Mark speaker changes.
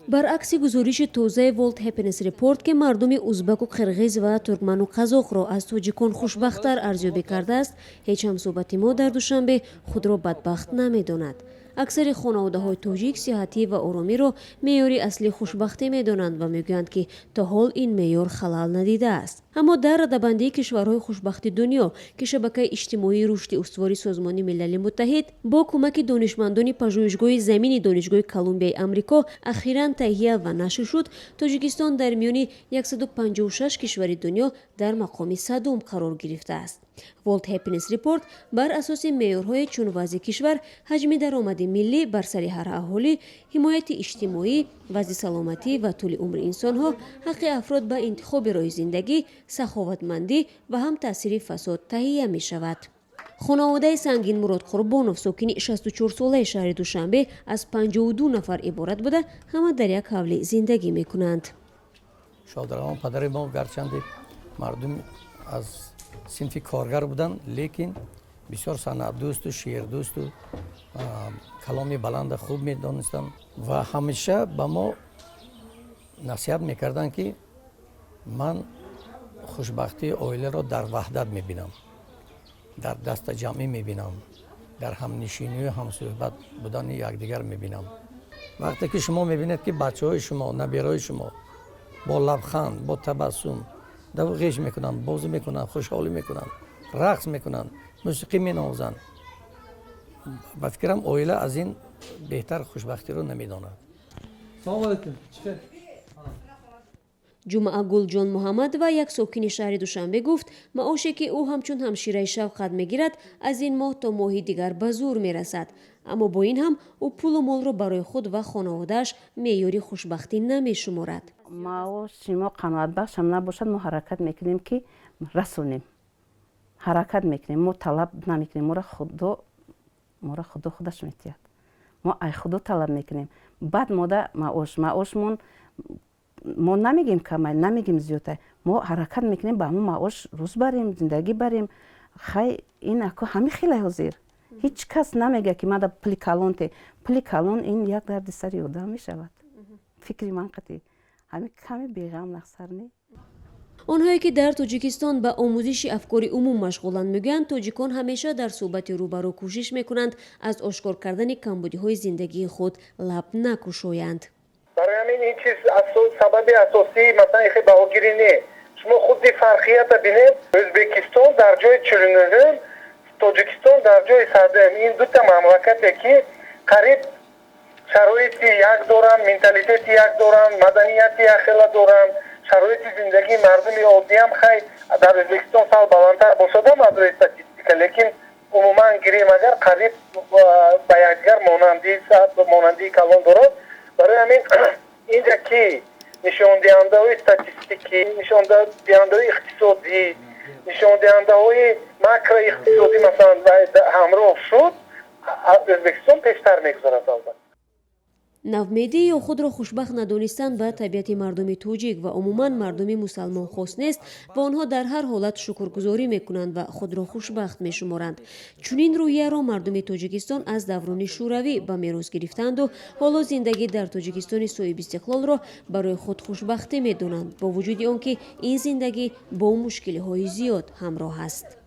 Speaker 1: Баръакси гузориши тозаи World Happiness Report, ки мардуми узбаку қирғиз ва туркману қазоқро аз тоҷикон хушбахттар арзёбӣ кардааст, ҳеҷ ҳамсӯҳбати мо дар Душанбе худро бадбахт намедонад. Аксари хонаводаҳои тоҷик сиҳатӣ ва оромиро меъёри аслии хушбахтӣ медонанд ва мегӯянд, ки то ҳол ин меъёр халал надидааст. Аммо дар радабандии кишварҳои хушбахти дунё, ки шабакаи иҷтимоии рушди устувори Созмони Милали Муттаҳид бо кӯмаки донишмандони Пажӯҳишгоҳи замини Донишгоҳи Колумбияи Амрико ахиран таҳия ва нашр шуд, Тоҷикистон дар миёни 156 кишвари дунё дар мақоми 100-ум қарор гирифтааст. World Happiness Report бар асоси меъёрҳое чун вазъи кишвар, ҳаҷми даромади миллӣ бар сари ҳар аҳолӣ, ҳимояти иҷтимоӣ, вазъи саломатӣ ва тӯли умри инсонҳо, ҳаққи афрод ба интихоби роҳи зиндагӣ, саховатмандӣ ва ҳам таъсири фасод таҳия мешавад. Хонаводаи Сангинмурод Қурбонов, сокини 64-солаи шаҳри Душанбе, аз 52 нафар иборат буда, ҳама дар як ҳавлӣ зиндагӣ мекунанд.
Speaker 2: Шодравон падари мо гарчанде мардум аз синфи коргар буданд, лекин бисёр санъатдӯсту шеърдӯсту каломи баланда хуб медонистанд ва ҳамеша ба мо насиҳат мекарданд, ки ман хушбахтии оиларо дар ваҳдат мебинам, дар дастаҷамъӣ мебинам, дар ҳамнишинию ҳамсӯҳбат будани якдигар мебинам. Вақте ки шумо мебинед, ки бачаҳои шумо, набираҳои шумо бо лабханд, бо табассум даву ғеш мекунанд, бозӣ мекунанд, хушҳолӣ мекунанд, рақс мекунанд, мусиқӣ менавозанд, ба фикрам, оила аз ин беҳтар хушбахтиро намедонад.
Speaker 3: Салому алейкум.
Speaker 1: Ҷумъагулҷон Муҳаммадова, як сокини шаҳри Душанбе, гуфт, маоше, ки ӯ ҳамчун ҳамшираи шафқат мегирад, аз ин моҳ то моҳи дигар ба зӯр мерасад. Аммо бо ин ҳам ӯ пулу молро барои худ ва хонаводааш меъёри хушбахтӣ намешуморад.
Speaker 4: Маоши мо қаноатбахшам набошад, мо ҳаракат мекунем, ки расонем. Ҳаракат мекунем, мо талаб намекунем. Моро Худо худаш метиҳад, мо ай Худо талаб мекунем. Баъд мода маошмон мо намегем камай, намегем зиёдтай. Мо ҳаракат мекунем, ба ҳамон маош рӯз барем, зиндагӣ барем. Хай, ин ако ҳамин хеле. Ҳозир ҳеҷ кас намегӯяд, ки мада пули калон те. Пули калон ин як дарди сари одам мешавад. Фикри ман қатъи ҳамин каме беғам нақсар не.
Speaker 1: Онҳое, ки дар Тоҷикистон ба омӯзиши афкори умум машғуланд, мегӯянд, тоҷикон ҳамеша дар суҳбати рӯбарӯ кӯшиш мекунанд, аз ошкор кардани камбудиҳои зиндагии худ лаб накушоянд.
Speaker 5: Барои ҳамин ин чиз сабаби асосии, масалан, ихе баҳогирӣ не. Шумо худи фарқията бинед: Ӯзбекистон дар ҷои 49-ум, Тоҷикистон дар ҷои 100-ум. Ин дута мамлакате, ки қариб шароити як доранд, менталитети як доранд, маданияти якхела доранд, шароити зиндагии мардуми оддиам, хай, дар Ӯзбекистон сал баландтар бошадам аз рӯи статистика, лекин умуман гирем агар, қариб ба якдигар монандии калон дорад. Барои ҳамин инҷа ки нишондиҳандаҳои статистикӣ, нишондиҳандаҳои иқтисодӣ, нишондиҳандаҳои макроиқтисодӣ, масалан, ҳамроҳ шуд, Ӯзбекистон пештар мегузарад, албатта.
Speaker 1: Ноумедӣ ё худро хушбахт надонистан ба табиати мардуми тоҷик ва умуман мардуми мусалмон хос нест ва онҳо дар ҳар ҳолат шукргузорӣ мекунанд ва худро хушбахт мешуморанд. Чунин рӯҳияро мардуми Тоҷикистон аз даврони Шӯравӣ ба мерос гирифтаанду ҳоло зиндагӣ дар Тоҷикистони соҳибистиқлолро барои худ хушбахтӣ медонанд, бо вуҷуди он ки ин зиндагӣ бо мушкилиҳои зиёд ҳамроҳ аст.